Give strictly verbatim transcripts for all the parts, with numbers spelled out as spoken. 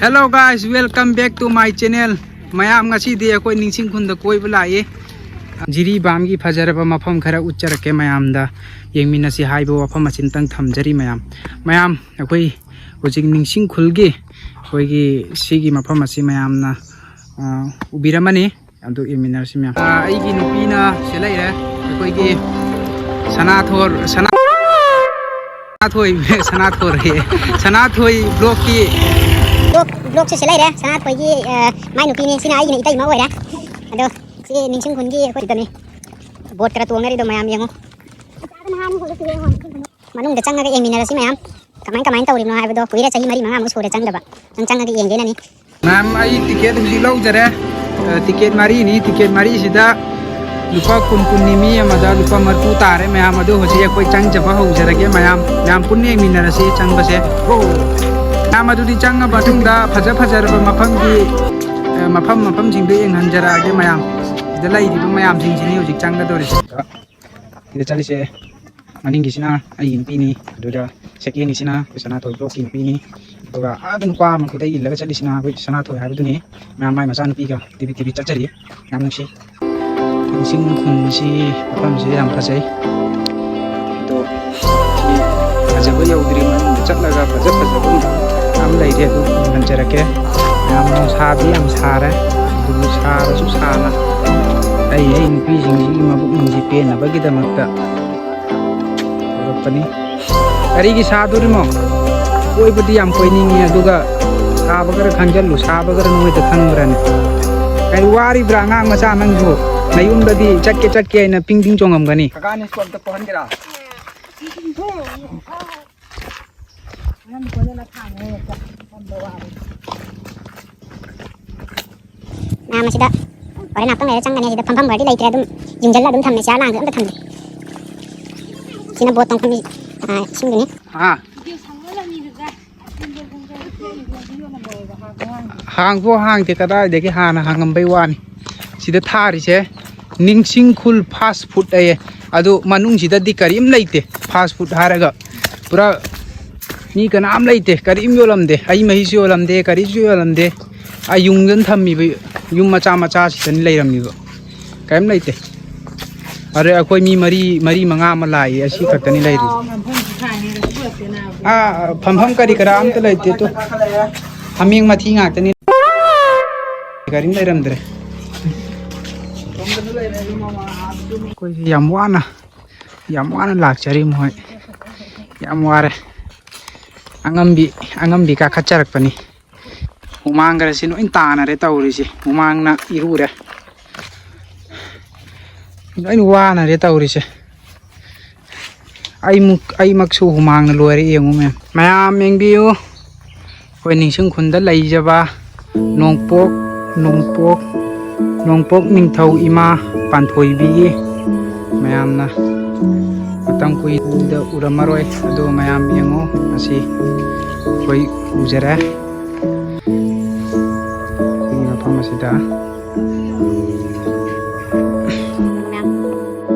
Hello guys, welcome back to my channel. ꯃꯌꯥꯝ, ꯉꯁꯤꯗꯤ ꯑꯩꯈꯣꯏ ꯅꯤꯡꯁꯤꯡ ꯈꯨꯟꯗ ꯀꯣꯏꯕ ꯂꯥꯛꯏ꯫ ꯖꯤꯔꯤꯕꯥꯝꯒꯤ ꯐꯖꯔꯕ ꯃꯐꯝ ꯈꯔ ꯎꯠꯆꯔꯛꯀꯦ ꯃꯌꯥꯝꯗ꯫ ꯌꯦꯡꯃꯤꯟꯅꯁꯤ ꯍꯥꯏꯕ ꯋꯥꯐꯝ ꯑꯁꯤꯇꯪ ꯊꯝꯖꯔꯤ ꯃꯌꯥꯝ꯫ ꯃꯌꯥꯝ, ꯑꯩꯈꯣꯏ ꯍꯧꯖꯤꯛ ꯅꯤꯡꯁꯤꯡ ꯈꯨꯜꯒꯤ ꯑꯩꯈꯣꯏꯒꯤ ꯁꯤꯒꯤ ꯃꯐꯝ ꯑꯁꯤ ꯃꯌꯥꯝꯅ, ꯑ, ꯎꯕꯤꯔꯝꯃꯅꯤ꯫ ꯑꯗꯨ ꯌꯦꯡꯃꯤꯟꯅꯔꯁꯤ ꯃꯌꯥꯝ꯫ ꯑ, ꯑꯩꯒꯤ ꯅꯨꯄꯤꯅ ꯁꯤ ꯂꯩꯔꯦ, ꯑꯩꯈꯣꯏꯒꯤ ꯁꯅꯥꯊꯣꯔ, ꯁꯅꯥ-, ꯁꯅꯥꯊꯣꯏ, ꯁꯅꯥꯊꯣꯔ, ꯁꯅꯥꯊꯣꯏ ꯕ꯭ꯂꯣꯛꯀꯤ ꯕ꯭ꯂꯣꯛ, ꯕ꯭ꯂꯣꯛꯁꯦ ꯁꯤ ꯂꯩꯔꯦ꯫ ꯁꯅꯥꯊꯣꯏꯒꯤ, ꯑ, ꯃꯥꯏ ꯅꯨꯄꯤꯅꯦ꯫ ꯁꯤꯅ ꯑꯩꯒꯤꯅ ꯏꯇꯩꯃ ꯑꯣꯏꯔꯦ꯫ ꯑꯗꯣ ꯁꯤ ꯅꯤꯡꯁꯤꯡ ꯈꯨꯟꯒꯤ ꯑꯩꯈꯣꯏꯗꯅꯤ꯫ ꯕꯣꯠ ꯈꯔ ꯇꯣꯡꯅꯔꯤꯗꯣ ꯃꯌꯥꯝ ꯌꯦꯡꯉꯣ꯫ ꯃꯅꯨꯡꯗ ꯆꯪꯉꯒ ꯌꯦꯡꯃꯤꯟꯅꯔꯁꯤ ꯃꯌꯥꯝ꯫ ꯀꯃꯥꯏ ꯀꯃꯥꯏꯅ ꯇꯧꯔꯤꯕꯅꯣ ꯍꯥꯏꯕꯗꯣ꯫ ꯀꯨꯏꯔꯦ, ꯆꯍꯤ ꯃꯔꯤ ꯃꯉꯥꯃꯨꯛ ꯁꯨꯔꯦ ꯆꯪꯗꯕ꯫ ꯅꯪ ꯆꯪꯉꯒ ꯌꯦꯡꯒꯦꯅꯅꯤ꯫ ꯃꯌꯥꯝ, ꯑꯩ ꯇꯤꯀꯦꯠ ꯍꯧꯖꯤꯛ ꯂꯧꯖꯔꯦ꯫ ꯑ, ꯇꯤꯀꯦꯠ ꯃꯔꯤꯅꯤ꯫ ꯇꯤꯀꯦꯠ ꯃꯔꯤꯁꯤꯗ ꯂꯨꯄꯥ ꯀꯨꯟ ꯀꯨꯟꯅꯤ, ꯃꯤ ꯑꯃꯗ ꯂꯨꯄꯥ ꯃꯔꯤꯐꯨ ꯇꯥꯔꯦ ꯃꯌꯥꯝ꯫ ꯑꯗꯣ ꯍꯧꯖꯤꯛ ꯑꯩꯈꯣꯏ ꯆꯪꯖꯕ ꯍꯧꯖꯔꯒꯦ ꯃꯌꯥꯝ꯫ ꯃꯌꯥꯝ ꯄꯨꯟꯅ ꯌꯦꯡꯃꯤꯟꯅꯔꯁꯤ ꯆꯪꯕꯁꯦ꯫ ꯃꯌꯥꯝ, ꯑꯗꯨꯗꯤ ꯆꯪꯉ ꯃꯇꯨꯡꯗ ꯐꯖ ꯐꯖꯔꯕ ꯃꯐꯝꯒꯤ, ꯑ, ꯃꯐꯝ ꯃꯐꯝꯁꯤꯡꯗꯣ ꯌꯦꯡꯍꯟꯖꯔꯛꯑꯒꯦ ꯃꯌꯥꯝ꯫ ꯁꯤꯗ ꯂꯩꯔꯤꯕ ꯃꯌꯥꯝꯁꯤꯡꯁꯤꯅꯤ ꯍꯧꯖꯤꯛ ꯆꯪꯒꯗꯧꯔꯤꯁꯦ꯫ ꯁꯤꯗ ꯆꯠꯂꯤꯁꯦ, ꯃꯅꯤꯡꯒꯤꯁꯤꯅ ꯑꯩꯒꯤ ꯅꯨꯄꯤꯅꯤ, ꯑꯗꯨꯒ ꯁꯦꯀꯦꯟꯒꯤꯁꯤꯅ ꯑꯩꯈꯣꯏ ꯁꯅꯥꯊꯣꯏ ꯕ꯭ꯂꯣꯛꯀꯤ ꯅꯨꯄꯤꯅꯤ, ꯑꯗꯨꯒ ꯑꯥꯗ ꯅꯨꯄꯥ ꯑꯃ ꯑꯩꯈꯣꯏꯗ ꯏꯜꯂꯒ ꯆꯠꯂꯤꯁꯤꯅ ꯑꯩꯈꯣꯏ ꯁꯅꯥꯊꯣꯏ ꯍꯥꯏꯕꯗꯨꯅꯤ꯫ ꯃꯌꯥꯝ, ꯃꯥꯏ ꯃꯆꯥꯅꯨꯄꯤꯒ ꯇꯤꯕꯤ ꯇꯤꯕꯤ ꯆꯠꯆꯔꯤ꯫ ꯌꯥꯝ ꯅꯨꯡꯁꯤ꯫ ꯅꯤꯡꯁꯤꯡ ꯈꯨꯟꯁꯤ, ꯃꯐꯝꯁꯤ ꯌꯥꯝ ꯐꯖꯩ꯫ ꯑꯗꯣ ꯁꯤ ꯐꯖꯕ ꯌꯧꯗ꯭ꯔꯤ, ꯃꯅꯨꯡꯗ ꯆꯠꯂꯒ ꯐꯖ ꯐꯖꯕ ꯃꯌꯥꯝ ꯂꯩꯔꯦ, ꯑꯗꯨ ꯎꯍꯟꯖꯔꯛꯀꯦ꯫ ꯌꯥꯝ ꯅꯨꯡꯁꯥꯗꯤ ꯌꯥꯝ ꯁꯥꯔꯦ, ꯑꯗꯨꯕꯨ ꯁꯥꯔꯁꯨ ꯁꯥꯅ ꯑꯩ ꯑꯩ ꯅꯨꯄꯤꯁꯤꯡꯁꯤꯒꯤ ꯃꯕꯨꯛꯅꯤꯡꯁꯤ ꯄꯦꯟꯅꯕꯒꯤꯗꯃꯛꯇ ꯇꯧꯔꯛꯄꯅꯤ꯫ ꯀꯔꯤꯒꯤ ꯁꯥꯗꯣꯔꯤꯃꯣ? ꯀꯣꯏꯕꯗꯤ ꯌꯥꯝ ꯀꯣꯏꯅꯤꯡꯉꯤ, ꯑꯗꯨꯒ ꯁꯥꯕꯒꯔ ꯈꯪꯖꯜꯂꯨ, ꯁꯥꯕꯒꯔ ꯅꯣꯏꯗ ꯈꯪꯕ꯭ꯔꯅꯦ? ꯀꯔꯤ ꯋꯥꯔꯤꯕ꯭ꯔꯥ ꯑꯉꯥꯡ ꯃꯆꯥ ꯅꯪꯕꯨ? ꯅꯌꯨꯝꯗꯗꯤ ꯆꯠꯀꯦ ꯆꯠꯀꯦ ꯍꯥꯏꯅ ꯄꯤꯡ ꯄꯤꯡ ꯆꯣꯡꯉꯝꯒꯅꯤ꯫ ꯀꯀꯥꯅꯤ ꯁ꯭ꯀꯨꯜ ꯑꯝꯇ ꯄꯨꯍꯟꯒꯦꯔꯥ? ꯃꯌꯥꯝ ꯑꯁꯤꯗ ꯍꯣꯔꯦꯟ ꯉꯥꯛꯇꯪ ꯂꯩꯔ ꯆꯪꯒꯅꯤ꯫ ꯑꯁꯤꯗ ꯐꯝꯐꯝ ꯈꯔꯗꯤ ꯂꯩꯇ꯭ꯔꯦ, ꯑꯗꯨꯝ ꯌꯨꯡꯖꯜꯂ ꯑꯗꯨꯝ ꯊꯝꯃꯦ, ꯆꯤꯌꯥꯔ ꯂꯥꯡꯁꯨ ꯑꯝꯇ ꯊꯝꯗꯦ꯫ ꯁꯤꯅ ꯕꯣꯠ ꯇꯣꯡꯐꯝ, ꯑ, ꯏꯁꯤꯡꯗꯨꯅꯤ꯫ ꯍꯥ? ꯍꯥꯡꯕꯨ ꯍꯥꯡꯗꯦ, ꯀꯗꯥꯏꯗꯒꯤ ꯍꯥꯟꯅ ꯍꯥꯡꯉꯝꯕꯩ ꯋꯥꯅꯤ꯫ ꯁꯤꯗ ꯊꯥꯔꯤꯁꯦ ꯅꯤꯡꯁꯤꯡ ꯈꯨꯜ ꯐꯥꯁ ꯐꯨꯗ ꯑꯌꯦ, ꯑꯗꯨ ꯃꯅꯨꯡꯁꯤꯗꯗꯤ ꯀꯔꯤꯝ ꯂꯩꯇꯦ꯫ ꯐꯥꯁ ꯐꯨꯗ ꯍꯥꯏꯔꯒ ꯄꯨꯔꯥ ꯃꯤ ꯀꯅꯥꯝ ꯂꯩꯇꯦ, ꯀꯔꯤꯝ ꯌꯣꯜꯂꯝꯗꯦ, ꯍꯩ ꯃꯍꯤꯁꯨ ꯌꯣꯜꯂꯝꯗꯦ, ꯀꯔꯤꯁꯨ ꯌꯣꯜꯂꯝꯗꯦ꯫ ꯑꯩ ꯌꯨꯝꯗꯅ ꯊꯝꯃꯤꯕ, ꯌꯨꯝ ꯃꯆꯥ ꯃꯆꯥꯁꯤꯗꯅꯤ ꯂꯩꯔꯝꯃꯤꯕ, ꯀꯔꯤꯝ ꯂꯩꯇꯦ꯫ ꯑꯗꯩ ꯑꯩꯈꯣꯏ ꯃꯤ ꯃꯔꯤ, ꯃꯔꯤ ꯃꯉꯥ ꯑꯃ ꯂꯥꯛꯏ, ꯑꯁꯤ ꯈꯛꯇꯅꯤ ꯂꯩꯔꯤꯁꯦ꯫ ꯑꯥ, ꯐꯝꯐꯝ ꯀꯔꯤ ꯀꯔꯥ ꯑꯝꯇ ꯂꯩꯇꯦ꯫ ꯇꯨ, ꯍꯥꯃꯦꯡ ꯃꯊꯤ ꯉꯥꯛꯇꯅꯤ꯫ ꯀꯔꯤꯝ ꯂꯩꯔꯝꯗ꯭ꯔꯦ꯫ ꯑꯩꯈꯣꯏꯁꯦ ꯌꯥꯝ ꯋꯥꯅ, ꯌꯥꯝ ꯋꯥꯅ ꯂꯥꯛꯆꯔꯤ꯫ ꯃꯣꯏ ꯌꯥꯝ ꯋꯥꯔꯦ꯫ ꯑꯉꯝꯕꯤ, ꯑꯉꯝꯕꯤ ꯀꯥꯈꯠꯆꯔꯛꯄꯅꯤ꯫ ꯍꯨꯃꯥꯡꯒꯁꯤ ꯂꯣꯏ ꯇꯥꯅꯔꯦ ꯇꯧꯔꯤꯁꯦ꯫ ꯍꯨꯃꯥꯡꯅ ꯏꯔꯨꯔꯦ꯫ ꯂꯣꯏ ꯋꯥꯅꯔꯦ ꯇꯧꯔꯤꯁꯦ꯫ ꯑꯩꯃꯨꯛ, ꯑꯩꯃꯛꯁꯨ ꯍꯨꯃꯥꯡꯅ ꯂꯣꯏꯔꯦ꯫ ꯌꯦꯡꯉꯨ ꯃꯌꯥꯝ, ꯃꯌꯥꯝ ꯌꯦꯡꯕꯤꯌꯨ꯫ ꯑꯩꯈꯣꯏ ꯅꯤꯡꯁꯤꯡ ꯈꯨꯟꯗ ꯂꯩꯖꯕ ꯅꯣꯡꯄꯣꯛ, ꯅꯣꯡꯄꯣꯛ, ꯅꯣꯡꯄꯣꯛ ꯅꯤꯡꯊꯧ ꯏꯃꯥ ꯄꯥꯟꯊꯣꯏꯕꯤꯒꯤ ꯃꯌꯥꯝꯅ ꯃꯇꯝ ꯀꯨꯏꯅ ꯎꯔꯝꯃꯔꯣꯏ꯫ ꯑꯗꯣ ꯃꯌꯥꯝ ꯌꯦꯡꯉꯣ, ꯉꯁꯤ ꯑꯩꯈꯣꯏ ꯎꯖꯔꯦ꯫ ꯃꯐꯝ ꯑꯁꯤꯗ ꯃꯌꯥꯝ,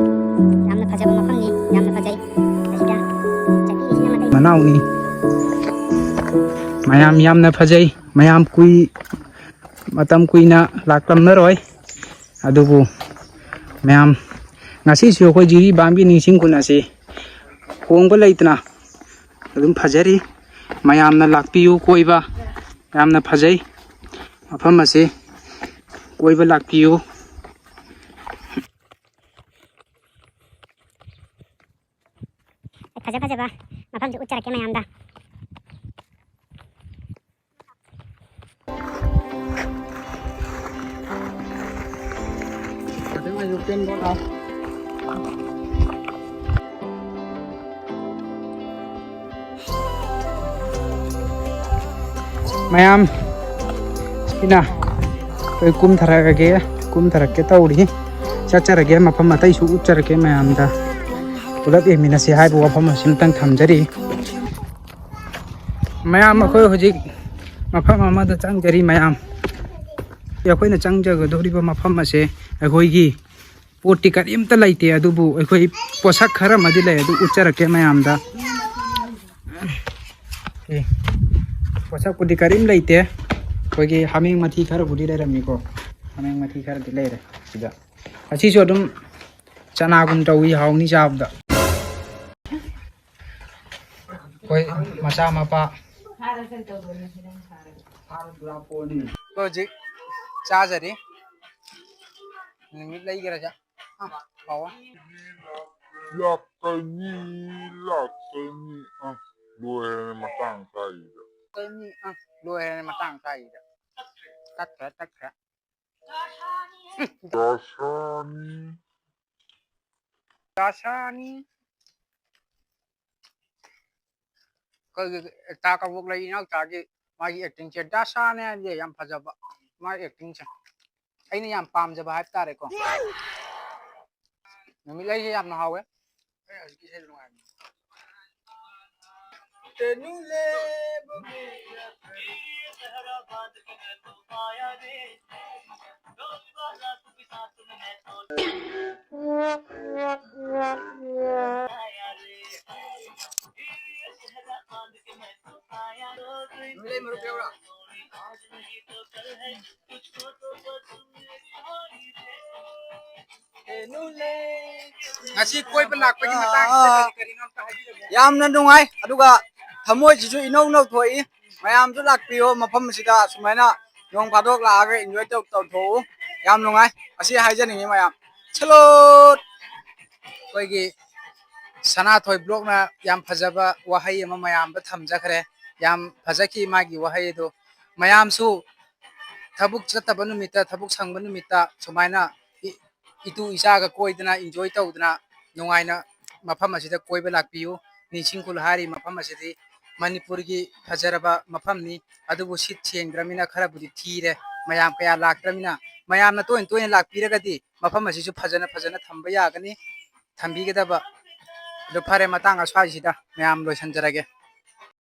ꯌꯥꯝꯅ ꯐꯖꯕ ꯃꯐꯝꯅꯤ, ꯌꯥꯝꯅ ꯐꯖꯩ꯫ ꯑꯁꯤꯗ ꯆꯠꯄꯤꯔꯤꯁꯤꯅ ꯃꯇꯩ ꯃꯅꯥꯎꯅꯤ꯫ ꯃꯌꯥꯝ ꯌꯥꯝꯅ ꯐꯖꯩ꯫ ꯃꯌꯥꯝ ꯀꯨꯏ-, ꯃꯇꯝ ꯀꯨꯏꯅ ꯂꯥꯛꯂꯝꯂꯔꯣꯏ꯫ ꯑꯗꯨꯕꯨ ꯃꯌꯥꯝ, ꯉꯁꯤꯁꯨ ꯑꯩꯈꯣꯏ ꯖꯤꯔꯤꯕꯥꯝꯒꯤ ꯅꯤꯡꯁꯤꯡ ꯈꯨꯟ ꯑꯁꯤ ꯍꯣꯡꯕ ꯂꯩꯇꯅ ꯑꯗꯨꯝ ꯐꯖꯔꯤ꯫ ꯃꯌꯥꯝꯅ ꯂꯥꯛꯄꯤꯌꯨ ꯀꯣꯏꯕ꯫ ꯌꯥꯝꯅ ꯐꯖꯩ ꯃꯐꯝ ꯑꯁꯤ꯫ ꯀꯣꯏꯕ ꯂꯥꯛꯄꯤꯌꯨ꯫ ꯐꯖ ꯐꯖꯕ ꯃꯐꯝꯁꯨ ꯎꯠꯆꯔꯛꯀꯦ ꯃꯌꯥꯝꯗ꯫ ꯃꯌꯥꯝ, ꯁꯤꯅ ꯑꯩꯈꯣꯏ ꯀꯨꯝꯊꯔꯛꯑꯒꯦ, ꯀꯨꯝꯊꯔꯛꯀꯦ ꯇꯧꯔꯤ꯫ ꯆꯠꯆꯔꯒꯦ, ꯃꯐꯝ ꯑꯇꯩꯁꯨ ꯎꯠꯆꯔꯛꯀꯦ ꯃꯌꯥꯝꯗ꯫ ꯄꯨꯂꯞ ꯌꯦꯡꯃꯤꯟꯅꯁꯤ ꯍꯥꯏꯕ ꯋꯥꯐꯝ ꯑꯁꯤꯃꯇꯪ ꯊꯝꯖꯔꯤ꯫ ꯃꯌꯥꯝ, ꯑꯩꯈꯣꯏ ꯍꯧꯖꯤꯛ ꯃꯐꯝ ꯑꯃꯗ ꯆꯪꯖꯔꯤ꯫ ꯃꯌꯥꯝ, ꯑꯩꯈꯣꯏꯅ ꯆꯪꯖꯒꯗꯧꯔꯤꯕ ꯃꯐꯝ ꯑꯁꯦ ꯑꯩꯈꯣꯏꯒꯤ ꯄꯣꯠꯇꯤ ꯀꯔꯤꯝꯇ ꯂꯩꯇꯦ, ꯑꯗꯨꯕꯨ ꯑꯩꯈꯣꯏ ꯄꯣꯠꯁꯛ ꯈꯔ ꯑꯃꯗꯤ ꯂꯩ, ꯑꯗꯨ ꯎꯠꯆꯔꯛꯀꯦ ꯃꯌꯥꯝꯗ꯫ ꯑꯦ, ꯄꯣꯠꯁꯛꯄꯨꯗꯤ ꯀꯔꯤꯝ ꯂꯩꯇꯦ꯫ ꯑꯩꯈꯣꯏꯒꯤ ꯍꯥꯃꯦꯡ ꯃꯊꯤ ꯈꯔꯕꯨꯗꯤ ꯂꯩꯔꯝꯃꯤꯀꯣ꯫ ꯍꯥꯃꯦꯡ ꯃꯊꯤ ꯈꯔꯗꯤ ꯂꯩꯔꯦ ꯁꯤꯗ꯫ ꯑꯁꯤꯁꯨ ꯑꯗꯨꯝ ꯆꯅꯥꯒꯨꯝ ꯇꯧꯏ, ꯍꯥꯎꯅꯤ ꯆꯥꯕꯗ꯫ ꯑꯩꯈꯣꯏ ꯃꯆꯥ ꯃꯄꯥ꯫ ꯑꯩꯈꯣꯏ ꯍꯧꯖꯤꯛ ꯆꯥꯖꯔꯤ꯫ ꯅꯨꯃꯤꯠ ꯂꯩꯒꯦꯔꯥ ꯆꯥ꯫ ꯑ, ꯂꯥꯛꯑꯣ꯫ ꯂꯥꯛꯀꯅꯤ, ꯂꯥꯛꯀꯅꯤ꯫ ꯑ, ꯂꯣꯏꯔꯦꯅꯦ ꯃꯇꯥꯡ ꯆꯥꯔꯤꯗ꯫ ꯂꯥꯛꯀꯅꯤ, ꯑ, ꯂꯣꯏꯔꯦꯅꯦ ꯃꯇꯥꯡ ꯆꯥꯔꯤꯗ꯫ ꯇꯠꯈ꯭ꯔꯦ, ꯇꯠꯈ꯭ꯔꯦ꯫ ꯗꯥꯁꯥꯅꯤ꯫ ꯗꯥꯁꯥꯅꯤ꯫ ꯑꯩꯈꯣꯏꯒꯤ ꯑꯦꯛꯇꯥ ꯀꯕꯣꯛ ꯂꯩ ꯏꯅꯥꯎꯆꯥꯒꯤ ꯃꯥꯒꯤ ꯑꯦꯛꯇꯤꯡꯁꯦ ꯗꯥꯁꯥꯅꯦ ꯍꯥꯏꯁꯦ ꯌꯥꯝ ꯐꯖꯕ꯫ ꯃꯥꯒꯤ ꯑꯦꯛꯇꯤꯡꯁꯦ ꯑꯩꯅ ꯌꯥꯝ ꯄꯥꯝꯖꯕ ꯍꯥꯏꯕ ꯇꯥꯔꯦꯀꯣ꯫ ꯅꯨꯃꯤꯠꯂꯩꯁꯦ ꯌꯥꯝꯅ ꯍꯥꯎꯋꯦ꯫ ꯉꯁꯤ ꯀꯣꯏꯕ ꯂꯥꯛꯄꯒꯤ ꯃꯇꯥꯡꯁꯤꯗ ꯀꯔꯤ ꯀꯔꯤꯅꯣ ꯑꯝꯇ ꯍꯥꯏꯕꯤꯔꯝꯃꯨ꯫ ꯌꯥꯝꯅ ꯅꯨꯡꯉꯥꯏ, ꯑꯗꯨꯒ ꯊꯃꯣꯏꯁꯤꯁꯨ ꯏꯅꯧ ꯅꯧꯊꯣꯛꯏ꯫ ꯃꯌꯥꯝꯁꯨ ꯂꯥꯛꯄꯤꯌꯣ, ꯃꯐꯝ ꯑꯁꯤꯗ ꯁꯨꯃꯥꯏꯅ ꯅꯣꯡ ꯐꯥꯗꯣꯛ ꯂꯥꯛꯑꯒ enjoy ꯇꯧ-, ꯇꯧꯊꯣꯛꯎ꯫ ꯌꯥꯝ ꯅꯨꯡꯉꯥꯏ꯫ ꯑꯁꯤ ꯍꯥꯏꯖꯅꯤꯡꯉꯤ ꯃꯌꯥꯝ꯫ Salute! ꯑꯩꯈꯣꯏꯒꯤ ꯁꯅꯥꯊꯣꯏ ꯕ꯭ꯂꯣꯛꯅ ꯌꯥꯝ ꯐꯖꯕ ꯋꯥꯍꯩ ꯑꯃ ꯃꯌꯥꯝꯗ ꯊꯝꯖꯈ꯭ꯔꯦ꯫ ꯌꯥꯝ ꯐꯖꯈꯤ ꯃꯥꯒꯤ ꯋꯥꯍꯩ ꯑꯗꯨ꯫ ꯃꯌꯥꯝꯁꯨ ꯊꯕꯛ ꯆꯠꯇꯕ ꯅꯨꯃꯤꯠꯇ, ꯊꯕꯛ ꯁꯪꯕ ꯅꯨꯃꯤꯠꯇ ꯁꯨꯃꯥꯏꯅ ꯏ-, ꯏꯇꯨ ꯏꯆꯥꯒ ꯀꯣꯏꯗꯅ enjoy ꯇꯧꯗꯅ ꯅꯨꯡꯉꯥꯏꯅ ꯃꯐꯝ ꯑꯁꯤꯗ ꯀꯣꯏꯕ ꯂꯥꯛꯄꯤꯌꯨ꯫ ꯅꯤꯡꯁꯤꯡ ꯈꯨꯜ ꯍꯥꯏꯔꯤꯕ ꯃꯐꯝ ꯑꯁꯤꯗꯤ ꯃꯅꯤꯄꯨꯔꯒꯤ ꯐꯖꯔꯕ ꯃꯐꯝꯅꯤ꯫ ꯑꯗꯨꯕꯨ ꯁꯤꯠ ꯁꯦꯡꯗ꯭ꯔꯃꯤꯅ ꯈꯔꯕꯨꯗꯤ ꯊꯤꯔꯦ, ꯃꯌꯥꯝ ꯀꯌꯥ ꯂꯥꯛꯇ꯭ꯔꯃꯤꯅ꯫ ꯃꯌꯥꯝꯅ ꯇꯣꯏꯅ ꯇꯣꯏꯅ ꯂꯥꯛꯄꯤꯔꯒꯗꯤ ꯃꯐꯝ ꯑꯁꯤꯁꯨ ꯐꯖꯅ ꯐꯖꯅ ꯊꯝꯕ ꯌꯥꯒꯅꯤ꯫ ꯊꯝꯕꯤꯒꯗꯕ꯫ ꯑꯗꯨ ꯐꯔꯦ, ꯃꯇꯥꯡ ꯑꯁ꯭ꯋꯥꯏꯁꯤꯗ ꯃꯌꯥꯝ ꯂꯣꯏꯁꯤꯟꯖꯔꯒꯦ꯫